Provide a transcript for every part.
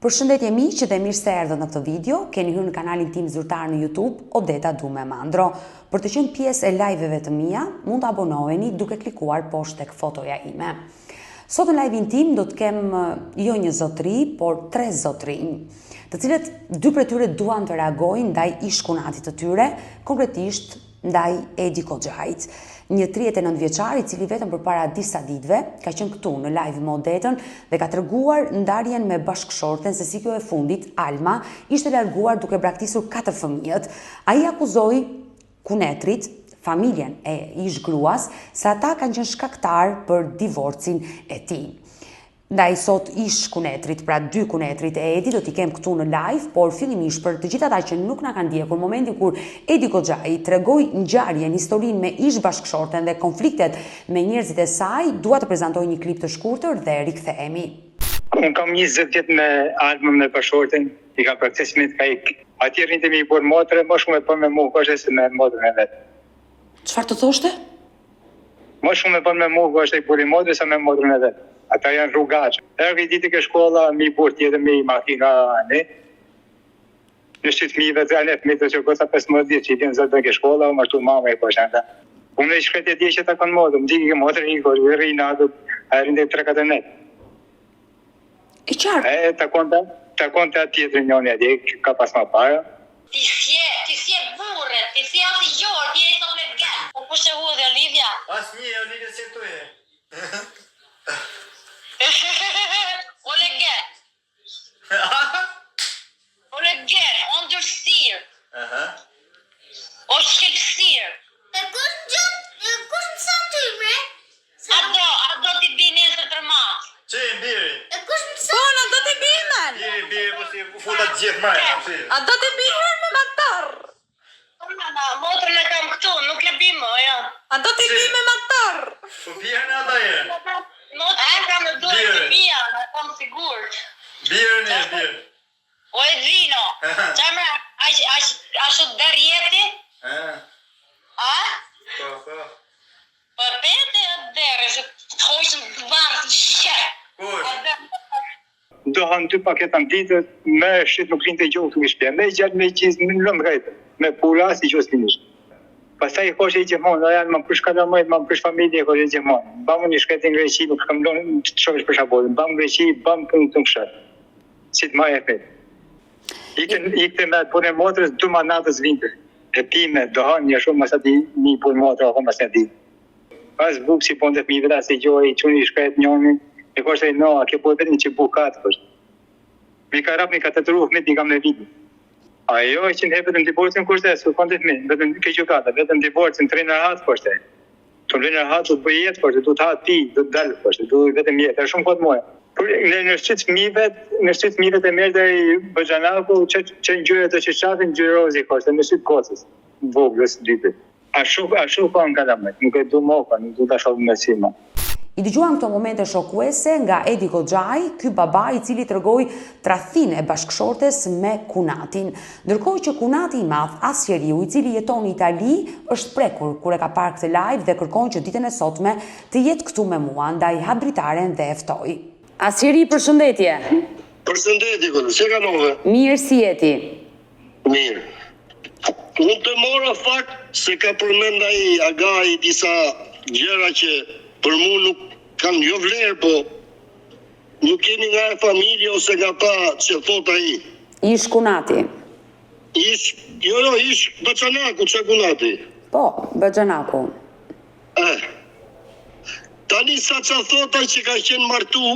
Përshëndetje miq dhe mirë se erdhët në këtë video. Keni hyrë në kanalin tim zyrtar në YouTube, Odeta Dume Mandro. Për të qenë pjesë e live-eve të mia, mund të abonoheni duke klikuar poshtë tek fotoja ime. Sot në live-in tim do të kem jo një zotëri, por tre zotërinj, të cilët dy prej tyre duan të reagojnë ndaj ish-kunatit të tyre, konkretisht ndaj Edi Koxhajt, një 39 vjeçar i cili vetëm përpara disa ditëve ka qenë këtu në live me Odetën dhe ka treguar ndarjen me bashkëshorten se si kjo e fundit, Alma, ishte larguar duke braktisur katër fëmijët. Ai akuzoi kunetrit, familjen e ish gruas, se ata kanë qenë shkaktar për divorcin e tij. Ndaj sot ish kunetrit, pra dy kunetrit e Edit do t'i kem këtu në live, por fillimisht për të gjithë ata që nuk na kanë ndjekur momentin kur Edi Koxhaj tregoi ngjarjen, historinë me ish bashkëshorten dhe konfliktet me njerëzit e saj, dua të prezantoj një klip të shkurtër dhe rikthehemi. Unë kam 20 vjet me Almën me bashkëshorten, i kam braktis fëmijët ka ik. Atje rrinte me i burrë motre, më shumë e bën me mu kështë se me motrën e vet. Çfarë të thoshte? Më shumë e bën me mu është ai burri i motrës se me motrën e vet. Ata janë rrugaçë. Erdhi ditë ke shkolla me burrë tjetër me makina ne. Në sy të fëmijëve të janë fëmijët që goca 15 vjeç i vjen zot ke shkolla, u martu mama i po shanda. Unë i shkretë e di që takon motrën, më dike ke motrën i ko, i rri natët, ai rrinte 3-4 net. E qartë. E takon ta, takon ta tjetrin njëri atje, që ka pas ma para. Ti s'je, ti s'je burrë, ti s'je as i gjorë, ti je i sot legen. Po kush e hudhi Olivia? Asnjë, Olivia s'je këtu je. O legen. O legen, o ndyrësirë. Aha. O shqelësirë. E kush gjën, kush mëson ty bre? A do, a do t'i bi nesër për mat? Që i biri? E kush mëson? Po, na do t'i bimen. Biri, biri, po si u futa të gjithë mrena, si. A do t'i bimen me motor? Po na, motrën e kam këtu, nuk e bi më, jo. A do t'i Si? bi me motor? Po bjerën e ata e. Motrën e kam në duart e Bire. mia, e kam sigurt. Bjerën e, bjerën. O Edvino, qa më, aq, aq, ashtu derr jeti? E, A? po, po. Po pete atë derë, se të hoqën të varë të shqe. Kush? Do han dy paketa në ditë, me shit nuk linte gjë këtu në shtëpi. Me gjalpë me gjizë, me lëmë drejtë, me pula si gjë s'linish. Pastaj i thoshe gjithmonë, ajo më prish kalamajt, më prish familje, i thoshe gjithmonë. Bam unë i shkretë në Greqi, nuk kam lënë të shohësh për shabotin. Bam në Greqi, bam punë këtu në fshat. Si të maj e fet. Ikën ikte me atë punën e motrës, dy ma natës vinte. E pime, do han një shumë mas ati një punë motra, apo mas një ditë. Pas bukë si bonte fëmijëve as i gjoj, çuni i shkret njëri, e thoshte no, a ke bërë vetëm që bukë ka të thoshte. Mi ka rap, mi ka tetëru fëmijët i kam me vite. Ajo që në vetëm divorcin kushte, s'u konte fëmijë, vetëm ke gjykata, vetëm divorcin, të rrinë rahat kushte. Të rrinë rahat, do të bëj jetë kushte, do të ha ti, do të dal kushte, do vetëm jetë, është shumë kot mua. Por në në syt fëmijëve, në syt fëmijëve të merrte ai baxhanaku që që ngjyra të çiçafin ngjyrë rozi kushte, në syt gocës, voglës dytë. Ashtu ashtu ka në kalamajt, nuk e du mo, ka, nuk du ta shoh me sy më. I dëgjuam këto momente shokuese nga Edi Koxhaj, ky baba i cili tregoi tradhtinë e bashkëshortes me kunatin. Ndërkohë që kunati i madh, Asqeriu, i cili jeton në Itali, është prekur kur e ka parë këtë live dhe kërkon që ditën e sotme të jetë këtu me mua, ndaj hap dritaren dhe e ftoj. Asqeri, përshëndetje. Përshëndetje, Goce, si e kalove? Mirë, si je ti? Mirë. Unë të mora fakt se ka përmend ai Agai disa gjëra që për mu nuk kanë jo vlerë, po nuk jemi nga e familje ose nga ta që thot ai. Ish kunati. Ish, jo jo, ish baxhanaku, ça kunati. Po, baxhanaku. Eh. Tani sa ça thot ai që ka qenë martu,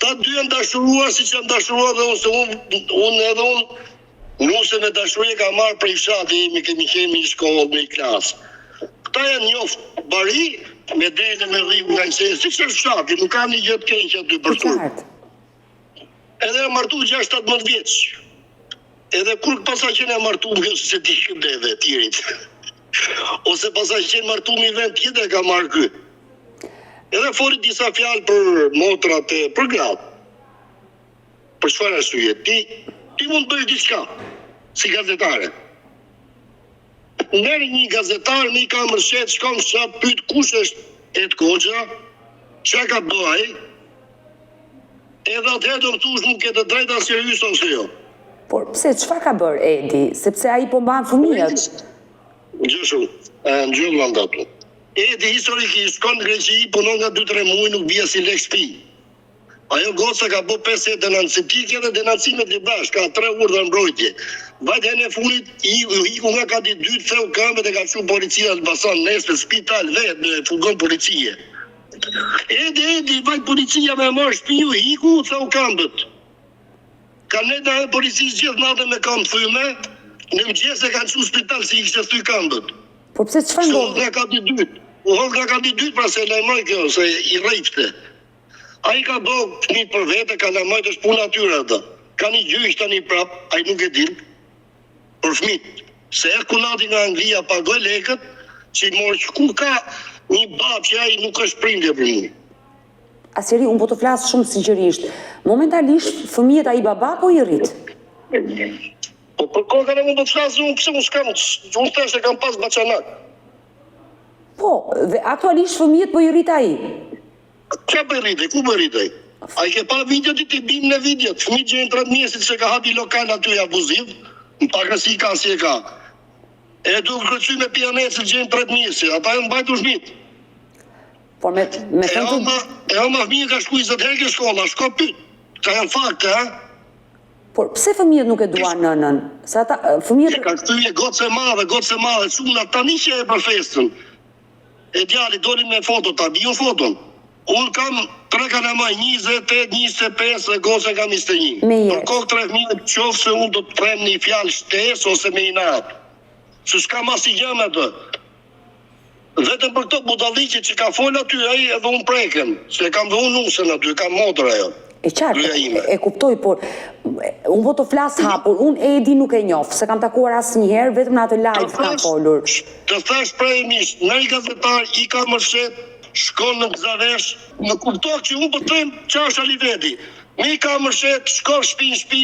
Ta dy janë dashuruar siç jam dashuruar dhe unë se unë unë edhe unë nuse me dashuri e kam marrë prej fshati jemi kemi qenë në shkollë në klasë. Këta janë njoft bari me dele me dhiu nga qenë siç është fshati nuk ka një gjë të keqe aty për turp. Edhe janë martu 6-17 vjeç. Edhe kur pasa qenë e martu më kjo se di kjo deve tirit. Ose pasa qenë martu në vend tjetër e ka marrë ky. Edhe foli disa fjalë për motrat e për gratë. Për çfarë arsye? Ti ti mund të bësh diçka si gazetare. Merr një gazetar me një kamerë shet, shkon në fshat, pyet kush është Ed Koxha, çka ka bë ai? Edhe atëherë do më thush nuk ke të drejtë as Jerisa ose jo. Por pse çfarë ka bërë Edi? Sepse ai po mban fëmijët. Gjë shumë. E ngjyll mandatu. Edi historikisht shkon në Greqi, punon nga 2-3 muaj, nuk bie si lek shtëpi. Ajo goca ka bo 5 herë denancim, ti ke edhe denancimet librash, ka 3 urdhra mbrojtje. Vajt herën e fundit, i iku nga kati i dytë, theu këmbët e ka çu policia Elbasan, nesër spital vetë me furgon policie. Edi, Edi, vajt policia me e marrë shpiu, iku, theu këmbët. Ka nejt në policisë gjithë natën me këmbë thyme, në mëngjes e kanë çu spital si i kishte thy këmbët. Por pse çfarë Se u ndodhi? hodh nga kati i dytë. U hodh nga kati i dytë pra se e lajmëroi kjo, se i rrejpte. Ai ka bo fëmijët për vete, kalamajt është puna atyre atë. Ka një gjyq tani prap, ai nuk e din, për fëmijët. Se erdh kunati nga Anglia pagoi lekët që i mori që ku ka një babë që ai nuk është prindje për mua. Asiri, unë po të flas shumë sinqerisht. Momentalisht fëmijët ai baba po i rrit. Po për kokën e mund po të flas unë pse unë s'kam, unë thash e kam pas baçanak. Po, dhe aktualisht fëmijët po i rrit ai. Çka po i rrit ai, ku po i rrit ai? A i ke pa videot ti t'i bim në videot, fëmijët që janë 3 mjesit se ka hapi lokal aty abuziv, në pak si ka si e ka. E du kërcy me pijanecët që janë 3 mjesit, ata janë mbajtur fëmijët. Por me me E thënë të ëma, e ëma fëmijën ka shku 20 herë ke shkolla, shko pyet. Ka janë fakte, ha? Por pse fëmijët nuk e duan nënën? Se ata E fëmijët ka kthy gocë e madhe, gocë e madhe, çuna tani që e për festën. E djali doli me foto, ta bi unë foton. Unë kam tre kalamaj, 28, 25 dhe gocën kam 21. Me Për jetë. kokë tre fëmijë, qoftë se unë do të them një fjalë shtesë ose me inat. Se s'kam asnjë gjë me atë. Vetëm për këto budalliqe që ka fol aty ai edhe unë prekem, se e kam dhe unë nusen aty, e kam motër ajo. E qartë, Gruaja ime. e, e kuptoj, por unë po të flas hapur, unë Edi nuk e njoh, se kam takuar asnjëherë, vetëm në atë Të live kam thash, folur. të thash premisht, në një gazetar i ka mërfshet, shkon në Gzavesh, më kupto që unë po të them që është Aliveti. Mi ka mërfshet, shkon shtëpi në shtëpi,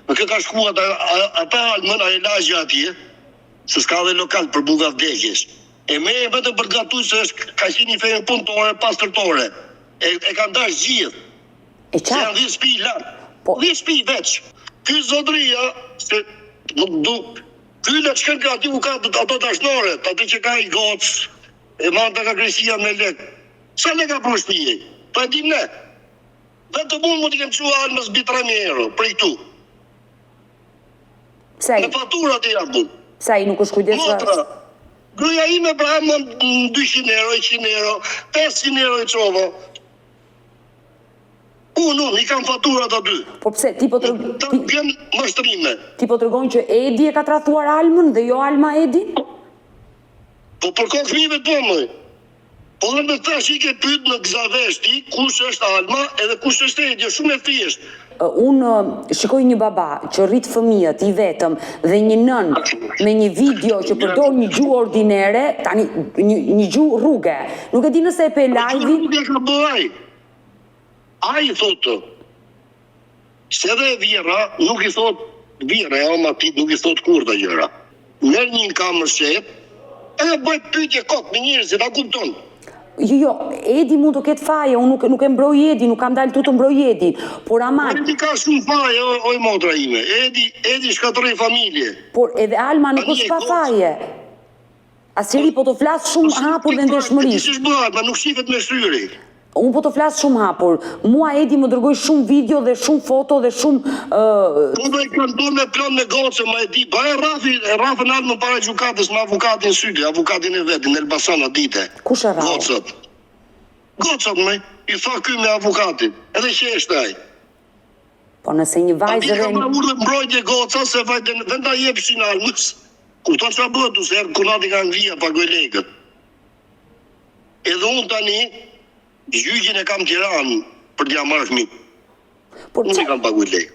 me kë ka shkuar ata, a- ata almën, a e lagja atje, se s'ka dhe lokal për buka vdekjesh. E me vetëm për të gatuar se është ka qenë një femër punëtore, pastërtore. E, e kanë dash gjithë. E Se janë qartë, 10 shtëpi lart. Po. 10 shtëpi veç. Ky zotëria se nuk du Ky le të shkon aty ku ka ato dashnoret, aty që ka i gocë, e marrë nga Greqia me lek. Sa lek ka për shtëpi? Po e dim ne. Vetëm unë mund t'i kem çuar Almës mbi 3000 euro prej këtu. pse ai, Në faturat e jam unë. pse ai nuk është kujdesur? Motra, gruaja ime pra më 200 euro, 100 euro, 500 euro i çova. Unë, unë, i kam faturat aty. Po pse ti po të Ta ti, vjen mashtrime. ti po tregon që Edi e ka tradhtuar Almën dhe jo Alma Edin? Po për kokë fëmijëve po më. Po dhe me thash i ke pyet në Gzavesh ti kush është Alma edhe kush është Edi, është shumë e thjeshtë. Ë, Unë ë, shikoj një baba që rrit fëmijët i vetëm dhe një nënë me një video që përdor një gjuhë ordinere, tani një, një gjuhë rruge. Nuk e di nëse e pe live-in, Nuk e ka bërë ai. Ai thotë. Se edhe e vjera nuk i thot vjera e ama tit nuk i thot kur të gjëra. Merr një në kamër shet, edhe bëj pyetje kot me njerëzit, a kupton? Jo, jo, Edi mund të ketë faje, unë nuk, nuk e mbroj Edi, nuk kam dalë tu të mbroj Edi, por aman, Edi ka shumë faje, oj, oj motra ime. Edi, Edi shkatërroi familje. por edhe Alma nuk Tani është e pa gocë. faje. Asiri po të flas shumë hapur dhe Ti ndershmërisht. s'është bëhet, ma nuk shifet me syri. Unë po të flas shumë hapur. Mua Edi më dërgoi shumë video dhe shumë foto dhe shumë ë Po do i kanë bërë me plon me gocë, ma e di, ba e rafi, e rafën almën para gjykatës me avokatin syri, avokatin e vetin, në Elbasan atë dite. kush e rrau? Gocat. Gocat më, i tha ky me avokatin, edhe qeshte ai. Po nëse një Ati vajzë ka rren marrë urdhër mbrojtje goca se vajten vend ta jepshin almës. Kupton çfarë bëhet, tu se erdh kunati nga Anglia pagoi lekët. Edhe unë tani gjyqin e kam Tiranë për t'ia marrë fëmijët. Por Unë qa, i kam paguar lekë.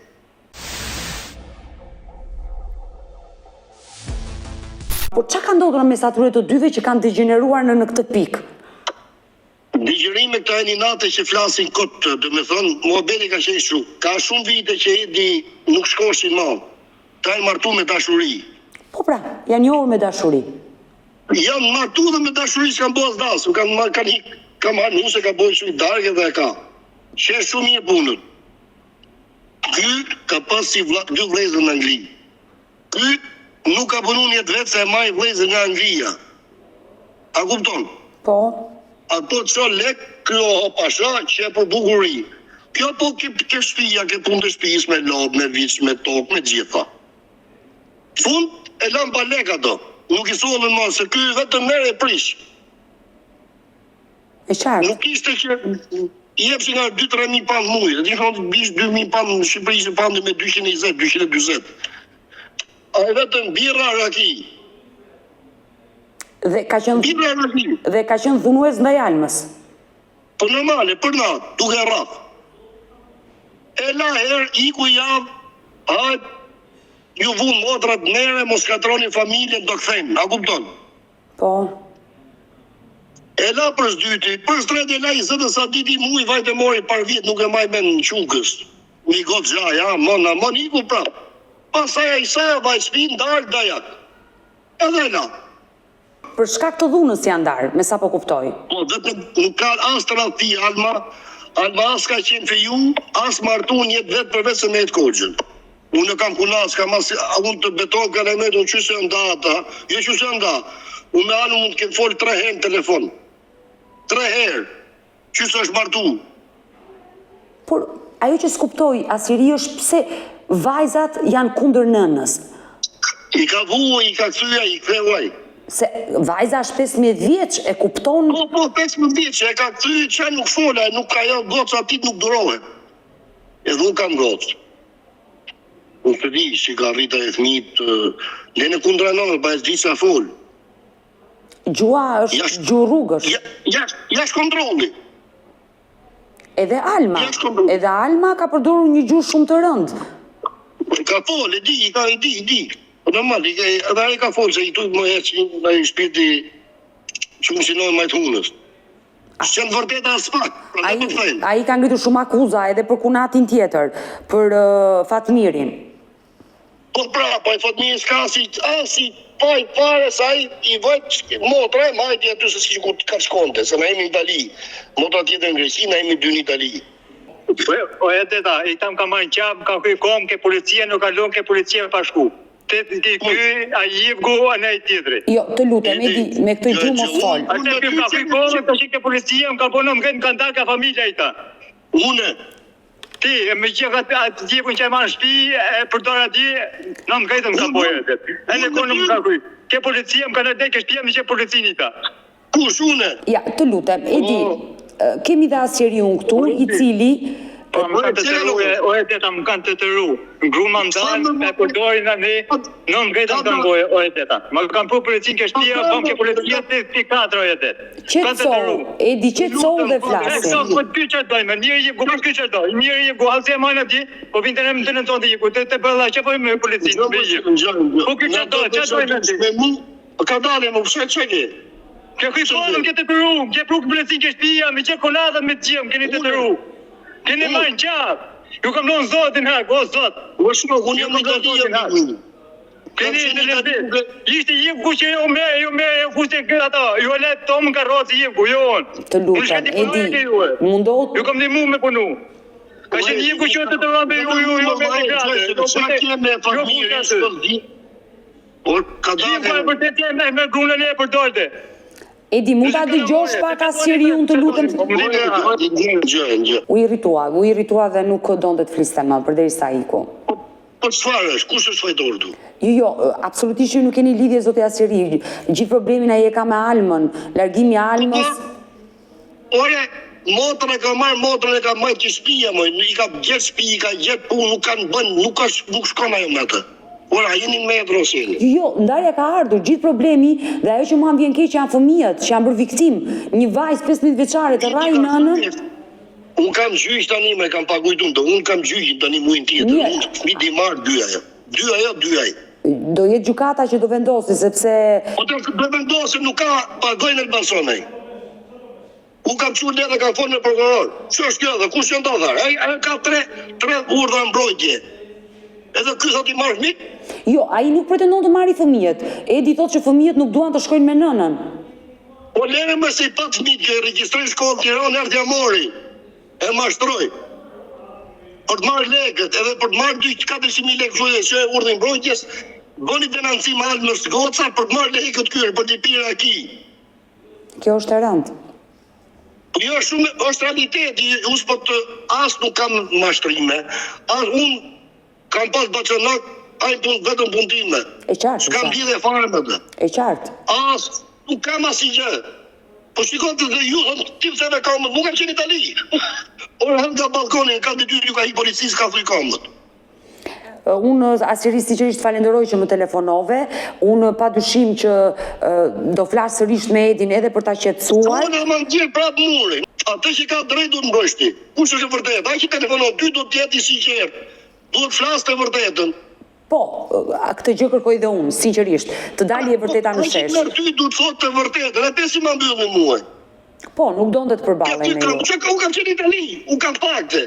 por qa ka ndodhur në mes atyre të dyve që kanë degjeneruar në në këtë pikë? Dëgjërime këta janë inate që flasin kot, do me thënë, muhabeti ka qenë kështu. Ka shumë vite që Edi nuk shkoshin më. Ta janë martu me dashuri. Po pra, janë njohur me dashuri. Janë martu dhe me dashuri s'kan bërë as dasëm, kanë marrë kanë hik, ka marrë nuse, ka bërë kështu i darkë dhe e ka. Që është shumë mirë punët. Ky ka pas si vlla, dy vëllezër në Angli. Ky nuk ka punu në jetë vet se e maj vëllezër nga Anglia. A kupton? Po. Ato ço lek, ky oho pasha, qe për bukuri. Kjo po ke ke shtëpia, ke punë të shtëpisë me lopë, me viç, me tokë, me gjitha. Fund e lan pa lek ato. Nuk i sollën më se ky vetëm merr e prish. E qartë. Nuk ishte që i jepshin nga 2-3 mijë pound muaj. E di thonë bish 2 mijë pound në Shqipëri ishte poundi me 220, 240. Ai vetëm birra raki. Dhe ka qenë Birra raki. dhe ka qenë dhunues ndaj Almës. Po normale, për natë, duke rraf. E la herë, iku javë, hajt, ju vunë motrat nere, mos katroni familjen, do kthejmë, a kupton? Po. E la për së dyti, për së treti e la 20 e sa ditë i muj, vajt e mori par vjet, nuk e maj men në qukës. Mi gotë gjaja, amon, amon, iku prap. Pastaj ai sa vajt shtëpi, ndal dajak. Edhe e la. Për shkak të dhunës janë ndarë, me sa po kuptoj. Po, vetëm nuk ka as tradhti Alma, Alma as ka qenë feju, as martu në jetë vet përveç se me Ed Koxhën. Unë kam kunat, s'kam as, unë të betohem kalamajt, unë qysh se janë nda ata, jo qysh se janë nda. Unë me Almën mund të kem fol tre herë në telefon. Tre herë. Qysh se është martu. Por ajo që s'kuptoj Asiri është pse vajzat janë kundër nënës. I ka vu, i ka kthy ai, i ktheu ai. Se vajza është 15 vjeç, e kupton. Po, po, 15 vjeç, e ka kthy, ça nuk fola, nuk ka jo goca atit nuk durohet. Edhe unë kam gocë. Unë s'e di, si ka rrit ajo fëmijët, lene kundra nënës, pa e s'di ça fol. Gjuha është Jashtë- gjuhë rrugësh. Ja, jashtë, jashtë kontrolli. Edhe Alma, Jashtë kontrolli. edhe Alma ka përdorur një gjuhë shumë të rëndë. E Ka fol, e di, i ka, e di, e di. Po normal, i ka, edhe ai ka fol se i tuj më ec një ai shpirti që më sinon majt hunës. S'janë të vërteta as pak, prandaj Ai po të them. ai ka ngritur shumë akuza edhe për kunatin tjetër, për uh, Fatmirin. Po pra, po e Fatmiri s'ka asi, asi faj fare se ai i vajt motra e majti aty se si ku ka shkonte, se na jemi në Itali. Motra tjetër në Greqi, na jemi dy në Itali. Po, o e teta, i tam ka marrë në qafë, ka kry kom ke policia, nuk ka lënë ke policia pa shku. Te ti ky, ai jivgu, a ai tjetri. Jo, të lutem, Edi, me këtë gjuhë mos fol. A te ky ka kry kom, ka shik ke policia, më ka bo në më ka ndarë ka familja i ta. Une, Ti, e me gjithë atë atë djepun që e marrë në shtëpi, e përdor atje, në më gajtën ka bojë e vetë. E në konë më ka kry. Ke policia, më ka në ke shtëpia, më qe policinë i ta. kush une? Ja, të lutem, Edi, Po. ë, kemi dhe Asiriun këtu, i cili Po, më kanë të tëru, e, o e teta, më kanë të tëru. Gru më ndalë, e përdorin në ne, në më gajtën ka bojë, o e teta. Më kanë pru policinë ke shtëpia, bëm ke policia, ti, ti katër, o e teta. Kanë të tëru. qetësohu, Edi, qetësohu dhe E flasim. sa po ty çfarë dojmë? Njëri jep ku ky çfarë do? Njëri jep ku asë e majnë atje, po vinte në më denoncon të jep, të të bëlla çfarë po me policinë, me jep. Po ky çfarë do? Çfarë dojmë ti? Me mu, po ka dalë, më pse çe ke? Ke ky folëm ke të pru, ke pru policinë ke shtëpia, me çe koladën me të gjithë, keni të tëru. Keni marrë në qafë. Ju kam lënë Zotin hak, o Zot. O shok, unë jam në Itali, jam i Keni Kam qenë të në Itali, lëndë. Ishte jep ku që ju me, ju me, ju fuste këtë ato. Ju e le tomë në karrocë jep ku, jo unë. Të Unë lutem, shka ti punoj Edi, ke juve. mundohu Ju kam ndihmu me punu. Ka qenë jep ku që të të rëndë ju, ju, ju me të gratë. Qa ke me Fatmirin, s'po di. Por ka Jep ku e dalë. vërtet e me, me grunën e përdorte. Edi, mund ta dëgjosh pak Asiriun, të lutem. Gjë, gjë. U irritua, u irritua dhe nuk donte të fliste më, përderisa iku. Po çfarë është? Kush është fajtor këtu? Jo, jo, absolutisht ju nuk keni lidhje zoti Asiri. Gjithë problemin ai e ka me Almën, largimi i Almës. Ore, motrën e ka marrë, motrën e ka marrë që shtëpia, moj, i ka gjetë shtëpi, i ka gjetë punë, nuk kanë bën, nuk ka nuk shkon ajo me atë. Ora, a jeni në metro ose jeni? Jo, jo, ndarja ka ardhur, gjithë problemi dhe ajo që mua më vjen keq janë fëmijët që janë bërë viktim. Një vajzë 15 vjeçare të rrajë nënën. Unë kam gjyq tani, më kam paguajtur unë, unë kam gjyqin tani muajin tjetër. Mirë. Unë fëmijët i marr dy ajo. Dy ajo, dy ai. Do jetë gjykata që do vendosi sepse Po të do vendosë nuk ka pagojnë Elbasan ai. Unë kam çuar letër, kam folë me prokuror. Ç'është kjo dhe kush janë do tha? Ai ai ka tre tre urdhra mbrojtje. Edhe ky thot i marr fëmijët? jo, ai nuk pretendon të marrë fëmijët. Edi thotë që fëmijët nuk duan të shkojnë me nënën. Po lere më se i pat fëmijët që i regjistroi në shkollë në Tiranë, erdhi ja mori. E mashtroi. për të marrë lekët, edhe për të marrë 2 400 mijë lekë thuje që e urdhrin mbrojtjes, bëni denoncim Almës goca për të marrë lekët ky për t'i pirë raki. Kjo është e rëndë. Po jo shumë është realiteti, unë s'po të as nuk kam mashtrime, as unë kam pas baxhanak, ai pun vetëm punë time. E qartë, e S'kam qartë. lidhje fare me të. E qartë. As nuk kam asnjë gjë. Po shikon të dhe ju thonë ti pse me kamët, nuk kam qenë në Itali. Ora hën nga ballkoni, në katin e dytë ju ka ik policisë ka thy kamët. Unë Asqeri sinqerisht falenderoj që më telefonove. Unë pa dyshim që do flas sërish me Edin edhe për ta qetësuar. Unë ma nxjerr prapë murin. Atë që ka drejt duhet mbrosh ti. Kush është e vërtetë? Ai që telefonon ty duhet të jetë i sinqertë. Duhet të flasë të vërtetën. Po, këtë gjë kërkoj dhe unë, sinqerisht, të dali e vërteta në Ai që shesh. merr ty duhet të thotë të vërtetën, e pe si ma mbylli mua. Po, nuk donte të përballej me ju. Që unë kam qenë në Itali, unë kam fakte.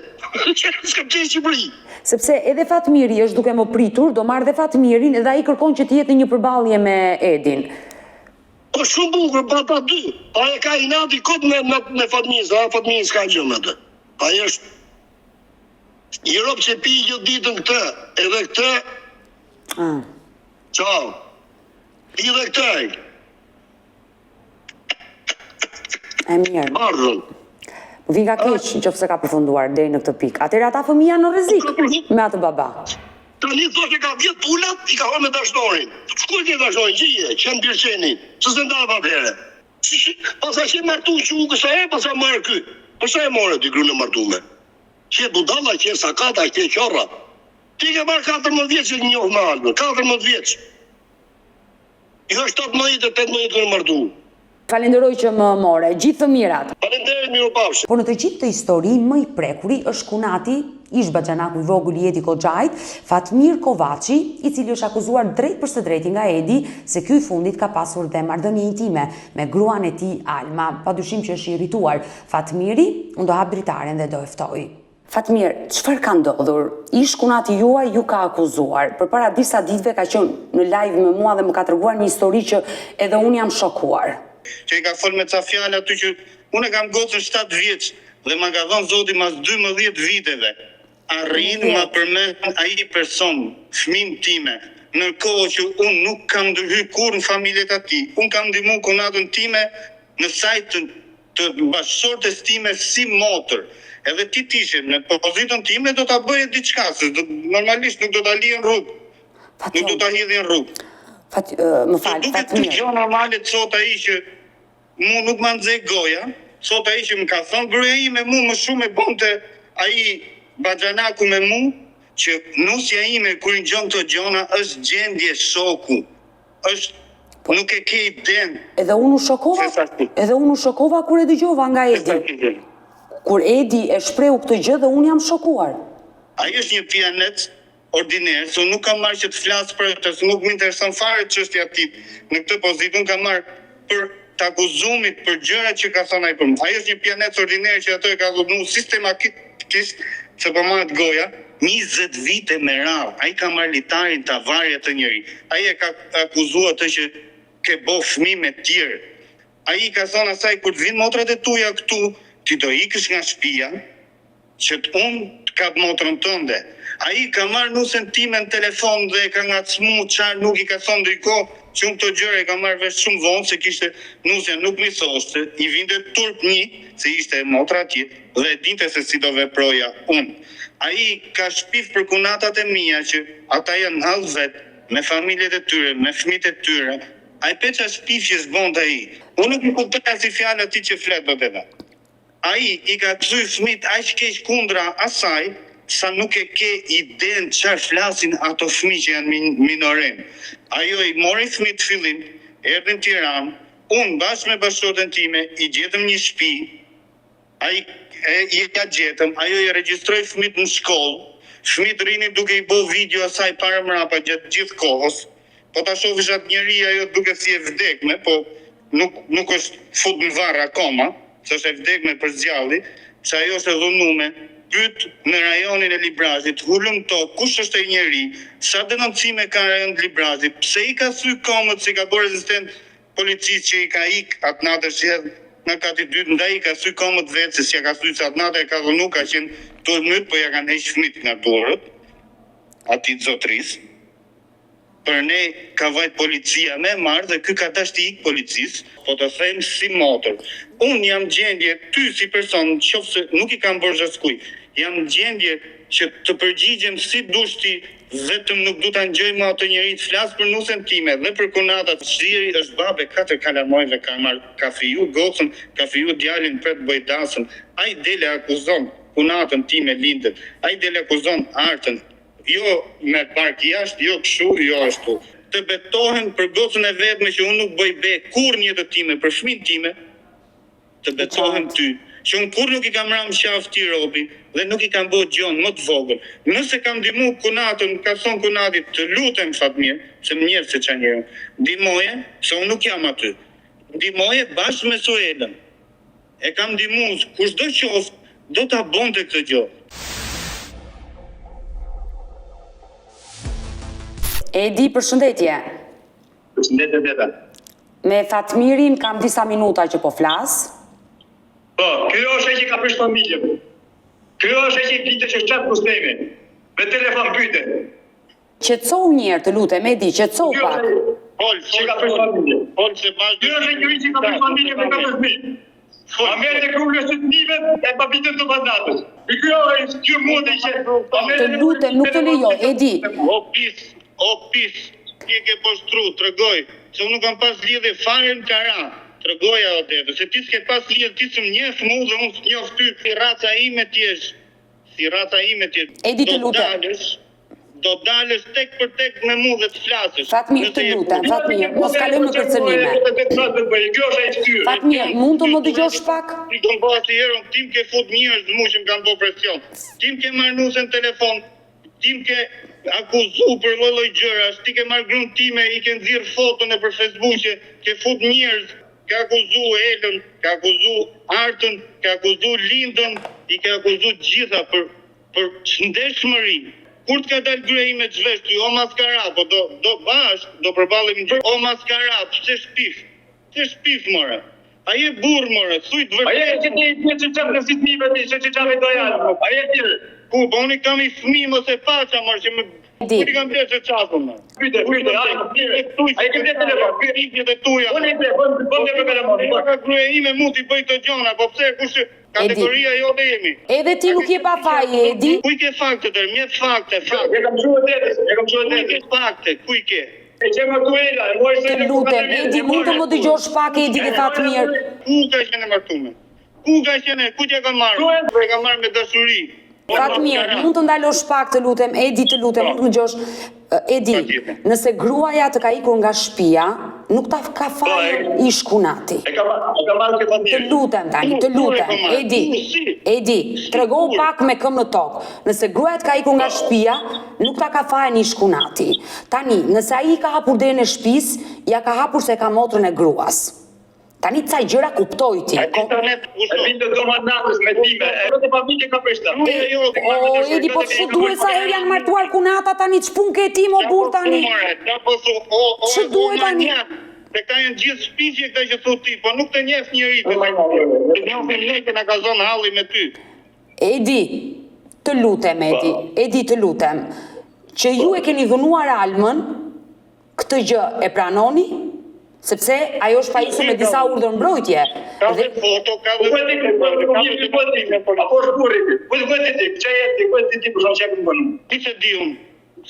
S'kam qenë në Shqipëri. Sepse edhe Fatmiri është duke më pritur, do marr dhe Fatmirin dhe ai kërkon që të jetë në një përballje me Edin. Po shumë bukur, pa ata dy. Ai e ka inati kot me me, me Fatmirin, se Fatmiri s'ka gjë me atë. Ai është një rob që pi gjithë ditën këtë, edhe këtë. Ah. Ciao. Pi dhe këtë ai. E mirë. Bardhën. Më vjen nga keq në qoftë se ka përfunduar deri në këtë pikë. Atëherë ata fëmijë janë në rrezik me atë baba. Tani thotë që ka vjedh pulat, i ka hënë me dashnorin. Ku e ke dashnorin? Gjije, qen bir qeni. Pse s'e ndave atëherë? Si, si, pasa qe martu që u kësa e, pasa marrë ky. Përse e more ti grunë e martume? Qe budalla, qe sakata, qe qorra. Ti ke marrë 14 vjeç që njoh me Albën, 14 vjeç. Jo 17 e 18 keni martu. Falenderoj që më more. Gjithë të mirat. Faleminderit, mirupafshim. Por në të gjithë këtë histori më i prekuri është kunati, ish baxhanaku i vogël i Edi Koxhajt, Fatmir Kovaçi, i cili është akuzuar drejtpërsëdrejti nga Edi se ky i fundit ka pasur dhe marrëdhënie intime me gruan e tij Alma. Padyshim që është i irrituar Fatmiri, unë do hap dritaren dhe do e ftoj. Fatmir, çfarë ka ndodhur? Ish kunati juaj ju ka akuzuar. Përpara disa ditëve ka qenë në live me mua dhe më ka treguar një histori që edhe unë jam shokuar. Që i ka fol me ca fjalë aty që unë e kam gocën 7 vjeç dhe ma ka dhënë Zoti mas 12 viteve. Arrin ma përmend ai person fëmin time ndërkohë që unë nuk kam ndërhy kurrë në familjet e atij. Unë kam ndihmu kunatën time në sajë të të bashkëshortes time si motër. Edhe ti të ishe në pozitën time do ta bëje diçka, se do, normalisht nuk do ta lije në rrugë. Nuk do ta hidhje në rrugë. Fat, më fal, Të duket Fatmir. gjë normale të thotë ai që mu nuk ma nxe goja, thotë ai që më ka thënë gruaja ime mu më shumë e bonte ai baxhanaku me mu, që nusja ime kur i ngjon këto gjona është gjendje shoku. Është Po. nuk e ke idenë. Edhe unë u shokova, edhe unë u shokova kur e dëgjova nga Edi. Kur Edi e shprehu këtë gjë dhe unë jam shokuar. Ai është një pijanec ordiner, se unë nuk kam marrë që të flas për atë, se nuk më intereson fare çështja e tij. Në këtë pozitë unë kam marrë për të akuzumit për gjërat që ka thënë ai për mua. Ai është një pijanec ordiner që ato e ka dhunu sistematikisht se po mahet goja. 20 vite me radhë, ai ka marrë litarin ta vari atë njeri. Ai e ka akuzuar atë që ke bo fëmijë me tjerë. Ai i ka thënë asaj kur të vinë motrat e tuja këtu, ti do ikësh nga shtëpia, që të unë të kap motrën tënde. Ai ka marrë nusen time në telefon dhe e ka ngacmu çfarë nuk i ka thënë ndërkohë që unë këto gjëra i kam marrë vesh shumë vonë se kishte nusja nuk m'i thoshte, i vinte turp një se ishte e motra atje dhe e dinte se si do veproja unë. Ai ka shpif për kunatat e mia që ata janë në hall vet, me familjet e tyre, me fëmijët e tyre. Ai pe ça shpifjesh bonte ai. Unë nuk i kuptoj asnjë fjalë atij që flet Odeta. Ai i ka kthy fëmijët aq keq kundra asaj sa nuk e ke idenë çfarë flasin ato fëmijë që janë minoren. Ajo i mori fëmijët fillim, erdhi në Tiranë, unë bashkë me bashkëshorten time i gjetëm një shtëpi, Ai e ia gjetëm, ajo i regjistroi fëmijët në shkollë, fëmijët rrinin duke i bo video asaj para mrapa gjatë gjithë kohës. Po ta shofish atë njeri ajo duket si e vdekme, po nuk nuk është fut në varr akoma, se është e vdekme për s'gjalli, se ajo është e dhunume, pyet në rajonin e Librazhit, hulumto kush është ai njeri, sa denoncime ka në rajon të Librazhit, pse i ka thy komët se i ka bo rezistent policisë që i ka ik atë natë është hedh. nga kati i dytë, ndaj i ka thy komët vetë se s'ja ka thy se atë natë e ka dhunu, ka qenë tu e myt, po ja kanë heq fmit nga duarët atij zotrisë. Për ne ka vajt policia me e marrë dhe ky ka dasht t'i ikë policisë, po të them si motër, unë jam gjendje ty si person qoftë se nuk i kam borxh askujt, jam gjendje që të përgjigjem si dush ti vetëm nuk du ta ngjoj më atë njeri të flas për nusen time dhe për kunatat Zhiri është babë e katër kalamojve ka marr ka fiju gocën ka fiju djalin pret bëj dasëm ai del e akuzon kunatën time Lindën ai del e akuzon Artën Jo me bark jashtë, jo kshu, jo ashtu. Të betohem për gocën e vetme që unë nuk bëj be kurrë në jetën time, për fëmijën time, të betohem ty, që unë kurrë nuk i kam ra në qafë këtij robi dhe nuk i kam bo gjonë më të vogël. Nëse kam ndihmu kunatën, ka thonë kunati, të lutem Fatmir, se më njeh se ça njeri, ndihmoje, se unë nuk jam aty. Ndihmoje bashkë me Suelën. E kam ndihmu, kushdo qoftë, do ta bonte këtë gjë. Edi, përshëndetje. Përshëndetje Deta. Me Fatmirin kam disa minuta që po flas. Po, ky është ai që ka prish familjen. Ky është ai që i binte që çat Rustemi. Me telefon pyete. Qetësohu një herë të lutem Edi, qetësohu pak. Fol, që ka prish familjen. Fol se bash. Ky është ai njeri që ka prish familjen me katër fëmijë. Ma merr e krulë së fëmijëve e pa bitën të mandatës. Ky është ky mund të që Të lutem, nuk të lejoj, Edi. O pis, o pis, ti e ke poshtru, tregoj, se unë nuk kam pas lidhje fare në kara. Tregoja o Dede, se ti s'ke pas lidhje, ti s'më njeh mu dhe unë s'njoh ty, si raca ime ti je, si raca ime ti je. Edi të lutem. Do dalësh, do dalësh tek për tek me mu dhe të flasësh. Fatmir, të lutem, Fatmir, mos kalojmë në kërcënime. Fatmir, mund të më dëgjosh pak? Ti kam bërë asnjëherë, unë ti më ke fut njerëz mu që më kanë bërë presion. Ti më ke marrë nusen në telefon, ti më ke akuzu për lloj lloj gjërash, ti ke marrë gruan time, i ke nxjerr foton nëpër Facebooke, ke fut njerëz, ke akuzu Elën, ke akuzu Artën, ke akuzu Lindën, i ke akuzu të gjitha për Për çndershmëri. Kur të ka dalë gruaja ime zhvesh ty o maskara po do do bashkë do përballemi në o maskara pse shpif pse shpif more a je burrë more thuj të A je vërtetën që ti i pjesë që çaf në si fëmijëve ti, që që çaf i dojan, a je ti? ku po unë kam i fëmijë mos e paça more që më Di. ku i kam blerë çafën më Pyete, pyete, a a i ke blerë telefon, pyete. Pyetjet e tuaja. Unë i ble, bën bën për telefon. Po ka gruaja ime mund t'i bëj këto gjona, po pse kush kategoria jote jemi? Edhe ti nuk je pa faj, Edi. Ku i ke faktet, er, mjet fakte, fakte. E kam çuar tetës, e kam çuar Ku i ke tetës. fakte, ku i ke? E që më tuela, e mori Të lutem, Edi, mund të më dëgjosh pak, Edi dhe Fatmir. Ku ka qenë e martume? Ku ka qenë, ku t'ja ka marrë? E ka marrë me dashuri. Fatmir, mund të ndalosh pak, të lutem, Edi, të lutem, mund të më dëgjosh. Edi, nëse gruaja të ka ikur nga shtëpia, nuk ta ka fajin ish kunati. E ka e ka marrë ke Të Fatmir. lutem tani, të lutem, Edi, Edi, tregohu pak me këmbë në tokë. Nëse gruaja të ka ikur nga shtëpia, nuk ta ka fajin ish kunati. Tani, nëse ai ka hapur derën e shtëpisë, ja ka hapur se ka motrën e gruas. Tani ca gjëra kuptoj ti. A internet E binte do natës me time. E vetë familje ka prishta. E, o, Edi, po ç'u duhet sa herë janë martuar kunata tani, ç'punë ke ti mo burr tani? Po thu, o, o, Ç'u duhet tani? Se këta janë gjithë shpifje këta që thu ti, po nuk të njeh njeri. Të njohim ne që na ka zonë halli me ty. Edi, të lutem Edi, Edi të lutem, që ju e keni dhunuar Almën, këtë gjë e pranoni, sepse ajo është pajisur me disa urdhër mbrojtje. Ka Dhe dhe foto, ka Po dhe ku e di, po ku e di, ku e di, apo është burri ti? Ku ku e di ti? Çe je ti? Ku e di ti për shkak që bën? Si se di unë?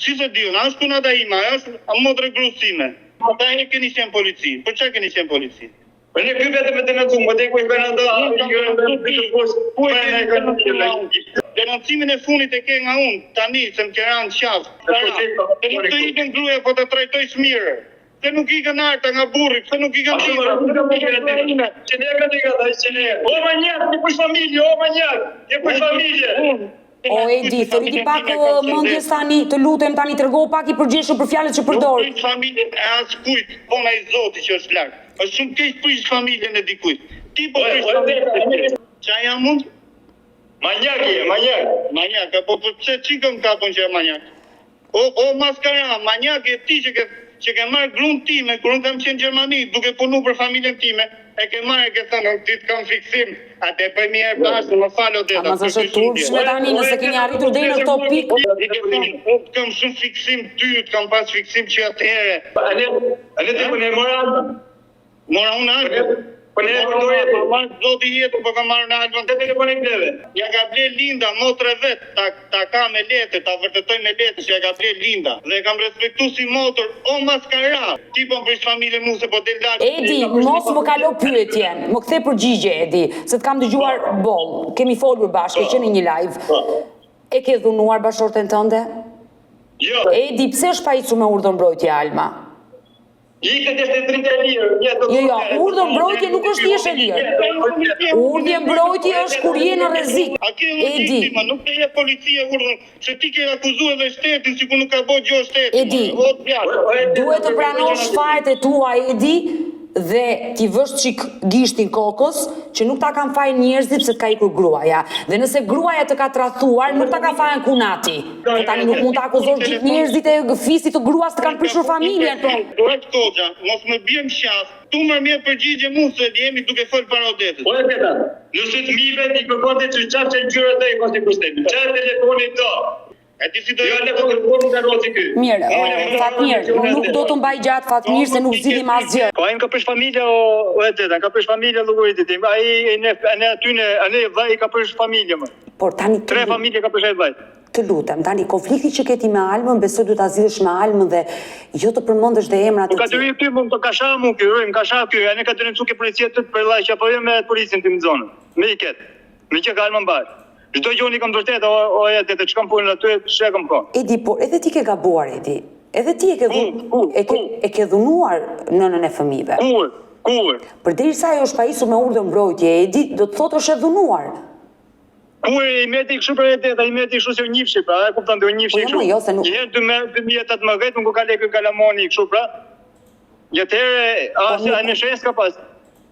Si se di unë? A është kunata ime, a është a motra e gruas sime? Ata e keni qenë polici. Për çfarë keni qenë polici? Po ne ky vetëm me denoncu, më te ku i bën ata, i bën ata Ku e keni denoncuar? Denoncimin e fundit e ke nga unë, tani, se më ke ra në qafë. Se nuk të ikën gruaja, po të trajtoj mirë. Se nuk ikën Arta nga burri, pse nuk ikën Ashtu më nuk kam ikën aty. Që ne kanë ikën ata, që ne. O manjak, ti për familje, o manjak, ti për familje. O Edi, thërriti pak mendjes tani, të lutem tani tregohu pak i përgjegjshëm për fjalët që përdor. Nuk prish familjen e askujt, po nga i Zoti që është lart. Është shumë keq prish familjen e dikujt. Ti po prish familjen e dikujt. Qa jam unë? Manjak je, manjak. Manjak, apo po pse çikëm kapën që jam manjak? O o maskara, manjak je ti që ke. që ke marrë grun time kur unë kam qenë në Gjermani duke punu për familjen time, e ke marrë e ke thënë unë ty të kam fiksim, a te bëjmë një herë bashkë, më fal Odeta. Ama s'është e turpshme tani nëse keni arritur deri në këto pikë. I ke thënë unë të kam shumë fiksim ty, të kam pas fiksim që atëherë. Ale, ale ti po ne mora Mora unë Almën. Po ne përdorje po marr zoti jetën, po kam marrë në Almën. Te telefoni bleve. Ja ka ble Linda motra vet, ta ta ka me letër, ta vërtetoj me letër që ja ka ble Linda. Dhe e kam respektu si motër, o maskara. Ti po më prish familjen mu se po del lart. Edi, mos më kalo pyetjen, më kthe përgjigje Edi, se të kam dëgjuar boll. Kemi folur bashkë, ke qenë në një live. E ke dhunuar bashkëshorten tënde? Jo. Edi, pse është pajisur me urdhër mbrojtje Alma? Ikët është e drejtë e lirë, një do Jo, jo, urdhër mbrojtje nuk është jesh e lirë. Urdhër mbrojtje është kur je në rrezik. A ke Edi. logjikë ma, nuk të jep policia urdhër, se ti ke akuzuar edhe shtetin sikur nuk ka bërë gjë shteti. Edi. O djalë. Duhet të pranosh fajet e tua Edi dhe t'i vësh çik gishtin kokës që nuk ta kanë fajin njerëzit pse të ka ikur gruaja. Dhe nëse gruaja të ka tradhtuar, nuk ta ka fajin kunati. Po tani nuk mund të akuzosh gjithë njerëzit e fisit të gruas të kanë prishur familjen. Duhet Koxha, mos më bjer në qafë, tu më më përgjigje mu se jemi duke fol para Odetës. Po e teta, nëse të mivet i kërkonte që qafë që ngjyrë të i mos i kushtemi. Çfarë telefoni do? E ti si do Jo, ne po kërkon nga rozi ky. Mirë, o, Fatmir, nuk do të mbaj gjatë Fatmir se nuk zgjidhim asgjë. Po ai më ka prish familja o o e teta, ka prish familja llogaritë tim. Ai e ne ne aty ne ne vllai ka prish familje më. Por tani të Tre familje ka prish ai vllai. Të lutem, tani konflikti që ke ti me Almën, besoj duhet ta zgjidhësh me Almën dhe jo të përmendësh dhe emra Po të ka të tjerë. ky ky mund të ka sha mu ky, më ka sha ky, ai ne ka denoncu ke policia të për vllai që apo jo me policin tim në zonë. Me i ket. Me që ka Alma mbar. Çdo gjë unë i kam vërtet o o e teta, ç'kam punën aty, ç'e kam kohë. Edi, por edhe ti ke gabuar Edi. Edhe ti e ke dhun, Kur, e ke e ke dhunuar nënën e fëmijëve. Kur, kur? Përderisa ajo është pajisur me urdhër mbrojtje, Edi, do të thotë është e dhunuar. Kur i meti kështu për e teta, i meti kështu se u njifshi pra, e kupton ti u njifshi Po jo, kështu. mo, jo, se nuk- Një herë 2018 nuk u ka lekë kalamoni kështu pra. Një atëherë as Po nuk- në shenjë s'ka pas.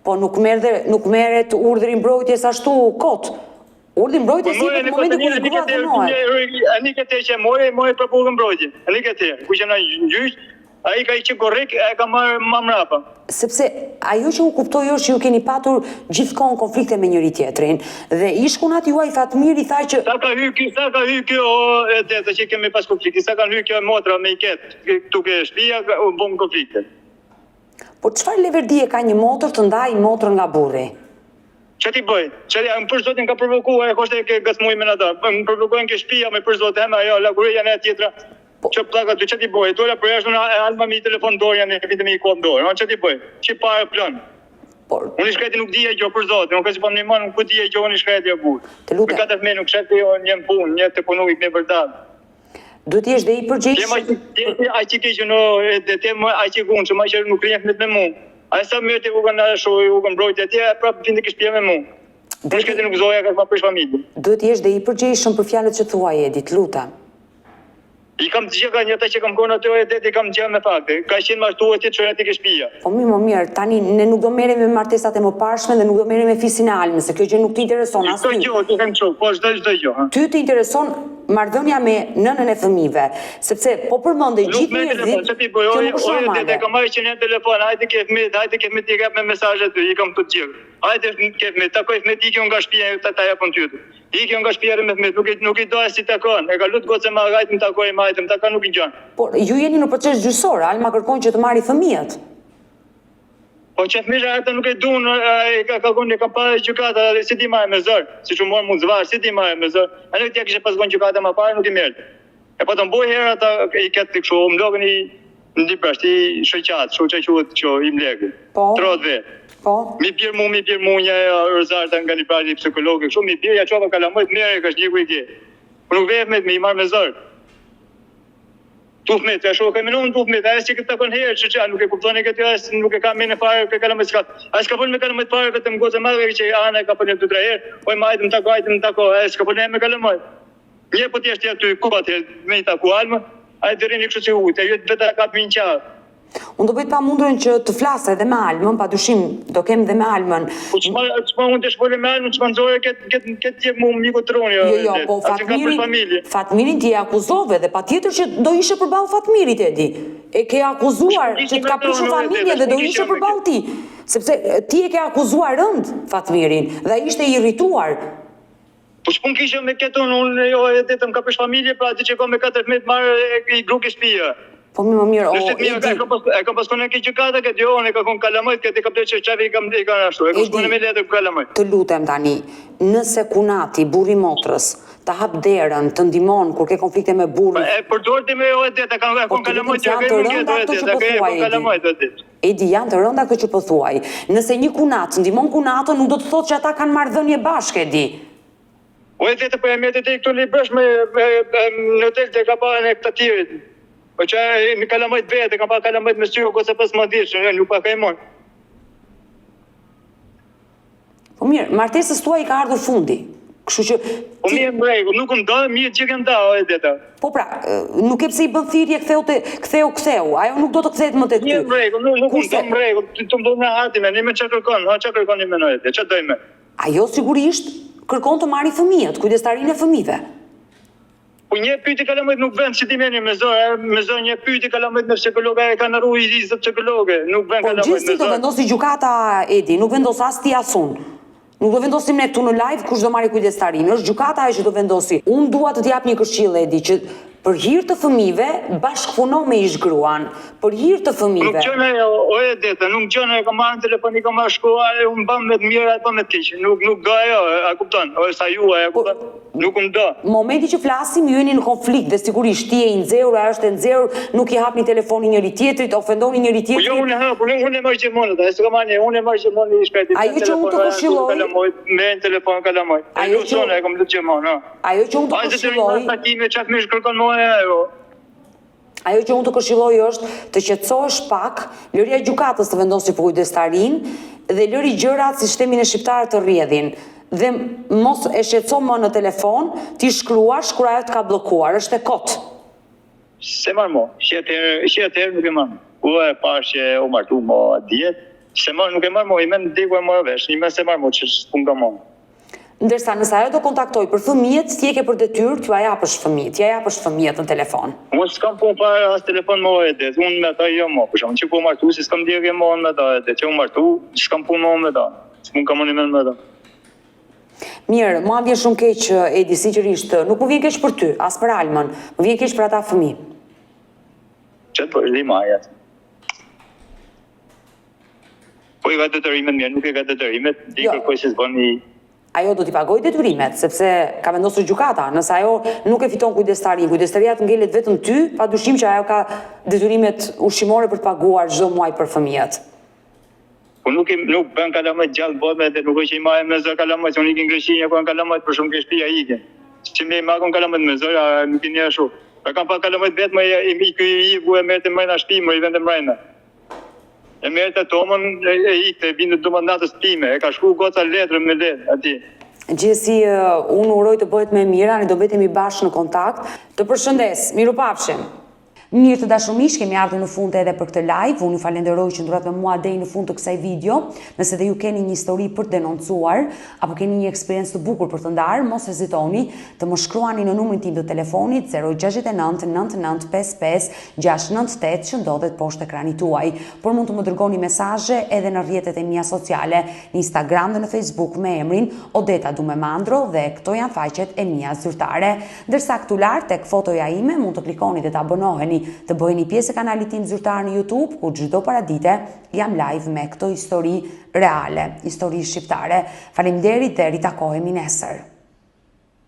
Po nuk merr dhe nuk merret urdhri mbrojtjes ashtu kot. Urdhri Po mbrojtjes more jepet në në momentin kur këtë grua dhunohet. Ani këtë që more, more për urdhër mbrojtje. Ani këtë, ku që na gjyq, ai ka i që korrik, e ka marrë më mbrapa. Sepse ajo që unë kuptoj është që ju keni patur gjithkohën konflikte me njëri tjetrin dhe ish kunati juaj Fatmiri tha që Sa ka hy ky, sa ka hy ky o e teta që kemi pas konflikti, sa kanë hy kjo e motra me i ket këtu ke shtëpia, u bën konflikte. por çfarë leverdie ka një motër të ndaj motrën nga burri? Që ti bëj? Që ti, më për zotin ka provokuar, e koshte ke gësmuj me ata. Më provokojnë ke shtëpia, më për zotin, hema ajo, laguria janë e tjetra. Po. Që pllaka ty, që ti bëj? Dola për jashtë unë e alma me i telefon dorë janë e vitëm i kohë dorë. Unë që ti bëj? Që parë plën. Por Unë i shkreti nuk dija gjë për zotin, unë ka që po më ndihmon, nuk dija gjë unë i shkreti e burr. Të lutem. Me katër fëmijë nuk shkreti, unë një në punë, një të punu i me vërtet. duhet të jesh dhe i Ti ma përgjegjshëm. ti aq i keq në dhe ti më aq i gunë që ma që nuk rrihen fëmijët me mua. Ai sa mirë ti u kanë ashtu, u kanë mbrojtje atje, prapë vinte ke shtëpia me mua. Unë shkreti nuk zoja ka ma prish familjen. Duhet të jesh dhe i përgjegjshëm për fjalët që thua Edi, të lutem. I kam të gjitha një ata që kam konë aty e det i kam gjë me fakte. Ka qenë martuar ti çojnë aty ke shtëpia. Po mirë, mo mirë, tani ne nuk do merremi me martesat e mëparshme dhe nuk do merremi me fisin e Almës, se kjo gjë nuk të intereson as Çdo ty. gjë, ti them kështu, po çdo çdo gjë, ha. Ty të intereson marrëdhënia me nënën e fëmijëve, sepse po përmendej Nuk gjithë me telefon, njerëzit, çe ti bëj, kjo ore, nuk është ore, normale. dede, kam marrë që në telefon, hajde ke fëmijët, hajde ke fëmijët, i jap me mesazhe aty, i kam të gjithë. Hajde ke fëmijët, takoj fëmijët, ikën nga shtëpia, ta ta japun ty. Ikën nga shtëpia me fëmijët, nuk i nuk i do as si takon. E ka lut gocë ma hajde më takoj, më hajde më takon, nuk i gjon. Por ju jeni në proces gjyqësor, Alma kërkon që të marri fëmijët. Po që fëmijët ata nuk e duan, e ka ka gonë, e ka pa gjykata, dhe si ti marrë me zor, siç u mor mu zvar, si ti marrë me zor. A nuk t'ja kishe pas gonë gjykata më parë, nuk i merr. E po të mboj herë ata i ketë kështu, u mlogën i në Dibrasht, i shoqat, kështu që quhet kështu i mlegu. Po. Trot vetë. Po. Mi bjer mu, mi bjer mu një Rozarta nga Librari psikologe, kështu mi bjer ja çova kalamojt merre ka shniku i ke. Po nuk veh me me i marr me zor. Tu fëmijët, ja shoh kemi unë tu fëmijët, ai që këtë takon herë, që që nuk e kuptoni këtë, as nuk e ka mene fare ke kalamojt s'ka. Ai s'ka fol me kalamojt fare vetëm gocë e madhe që ana e ka fol dy tre herë, oj më hajde më tako, hajde më tako, ai s'ka fol me kalamojt. Një po t'jesh ti aty ku atje me i taku Alma, ai dërini kështu si ujë, ajo vetë ta kap min qafë. Unë do bëj të pamundurën që të flas edhe me Almën, padyshim do kem dhe me Almën. Po çfarë çfarë unë të shpolë me Almën, çfarë nxore kët kët kët jep mu miku troni. Jo, jo, po Fatmirin, Fatmirin ti e akuzove dhe patjetër që do ishe përballë Fatmirit Edi. E ke akuzuar që të ka prishur familjen dhe do ishe përballë tij, sepse ti e ke akuzuar rëndë Fatmirin dhe ai ishte i irrituar. Po ç'punë kisha me këtë unë, unë jo e vetëm ka prish familje, pra atë që ka me katër fëmijë të marrë e i gru ke shtëpia. Po mirë, mirë, o, Edi. E kam pas e kam pas konë ke gjykata këtë, jo, unë e ka kon kalamajt këtë, ka blerë çarçafi i kam i kanë ashtu, e kam shkuar me letër kalamajt. Të lutem tani, nëse kunati, burri i motrës, ta hap derën, të ndihmon kur ke konflikte me burrin. Po e përdor ti me o Edi, e kam e po, kon kalamajt, e kam rënda këto që po thuaj, Edi. Edi, janë të rënda këto që po thuaj. Nëse një kunat ndihmon kunatën, nuk do të thotë që ata kanë marrëdhënie bashkë, Edi. O Edi, po e merrte deri këtu në Libresh me në hotel të ka pa në këta tjerit. Po që në kalamajt vetë, ka pa kalamajt me sy, o goca 15 vjeç, nuk pa kajmon. Po mirë, martesës tuaj i ka ardhur fundi. Kështu që Po mirë, në rregull, nuk më do, mirë që kem da, o e deta. Po pra, nuk e pse i bën thirrje ktheu te ktheu ktheu. Ajo nuk do të kthehet më tek ty. Mirë, në rregull, nuk, nuk më do në rregull, ti të më do në hati me, me çfarë kërkon, ha çfarë kërkon i menoj, çfarë doj me. Ajo sigurisht kërkon të marrë fëmijët, kujdestarinë e fëmijëve. Po një pyeti kalamajt nuk vën, si ti meni me zor, me zor një pyeti kalamajt me psikolog, e kanë rru i zë psikologe, nuk vën po, kalamajt me zor. Po gjithsesi do vendosi gjykata Edi, nuk vendos as ti as unë. Nuk do vendosim ne këtu në live kush do marrë kujdestarinë, është gjykata ajo që do vendosi. Unë dua të të jap një këshillë Edi që për hir të fëmijëve bashkëpuno me ish gruan, për hir të fëmijëve. Nuk gjen ajo, o e deta, nuk gjen ajo, kam marrë në telefon, i kam marrë shkruar, unë bëm me të mirë, apo me të keq, nuk nuk do ajo, a kupton? O sa ju, a po, kupton? Nuk më do. Momenti që flasim, ju jeni në konflikt dhe sigurisht ti je i nxehur, ajo është e nxehur, nuk i hapni telefonin njëri tjetrit, ofendoni njëri Po jo, tjetrin. unë hap, unë unë e marr gjithmonë atë, s'e kam marrë, unë e marr gjithmonë i shkreti. Ajo që unë të këshilloj, kalamoj, me në telefon kalamoj. Ajo që e kam lutë gjithmonë, ha. Ajo që unë të këshilloj, takime çfarë më kërkon mua ajo. Ajo që unë të këshilloj është të qetësohesh pak, lërja gjykatës të vendosi për kujdestarinë dhe lëri gjërat siç themi ne shqiptarët të rrjedhin dhe mos e shqetëso më në telefon, t'i shkruash kur ajo të ka bllokuar, është e kotë. S'e marr mo, që atëherë, që atëherë nuk e marr. Ku e pash që u martu mo dje, s'e marr, nuk e marr mo, i mend diku e mora vesh, i mend s'e marr mo, që s'pun ka mo. Ndërsa nëse ajo do kontaktojë për fëmijët, ti e ke për detyrë t'jua japësh fëmijët, t'ia japësh fëmijët në telefon. Unë s'kam punë fare as telefon mo e det, unë me ata jo mo, për shembull, që ku u martu, si s'kam ndjekje mo me ata e det, që u martu, s'kam punë mo me ta, s'mund kam unë me ta. Mirë, mua më vjen shumë keq Edi, sinqerisht, nuk më vjen keq për ty, as për Almën, më vjen keq për ata fëmijë. Ç'të bësh, di maja. Po i ka detyrimet mirë, nuk i ka detyrimet, di jo. kërkoj se s'bën i... Ajo do t'i pagojë detyrimet, sepse ka vendosur gjykata. Nëse ajo nuk e fiton kujdestarinë, kujdestaria të ngelet vetëm ty, pa dyshim që ajo ka detyrimet ushqimore për të paguar çdo muaj për fëmijët. Po nuk i nuk bën kalamajt gjallë botë dhe nuk është që i marrin me zor kalamajt, se unë ikin Greqi, e kanë kalamajt për shumë ke shtëpia ikin. Si me i marrë kalamajt me zor, nuk i një ashtu. E kam pa kalamajt vetëm i i i i i e merrte mrena shtëpi, më i vende mrena. E merrte Tomën e, e ikte, e binte duma natës time, e ka shkru goca letrën me letër atje. Gjithsesi, unë uroj të bëhet më e mira, ne do mbetemi bashkë në kontakt. Të përshëndes, mirupafshim! Mirë të dashur miq, kemi ardhur në fund edhe për këtë live. Unë ju falenderoj që qëndruat me mua deri në fund të kësaj video. Nëse dhe ju keni një histori për të denoncuar apo keni një eksperiencë të bukur për të ndarë, mos hezitoni të më shkruani në numrin tim të telefonit 069 99 55 698 që ndodhet poshtë ekranit tuaj, por mund të më dërgoni mesazhe edhe në rrjetet e mia sociale, në Instagram dhe në Facebook me emrin Odeta Dume Mandro dhe këto janë faqet e mia zyrtare. Ndërsa këtu lart tek fotoja ime mund të klikoni dhe të abonoheni, të bëheni pjesë e kanalit tim zyrtar në YouTube, ku çdo paradite jam live me këto histori reale, histori shqiptare. Faleminderit dhe ritakohemi nesër.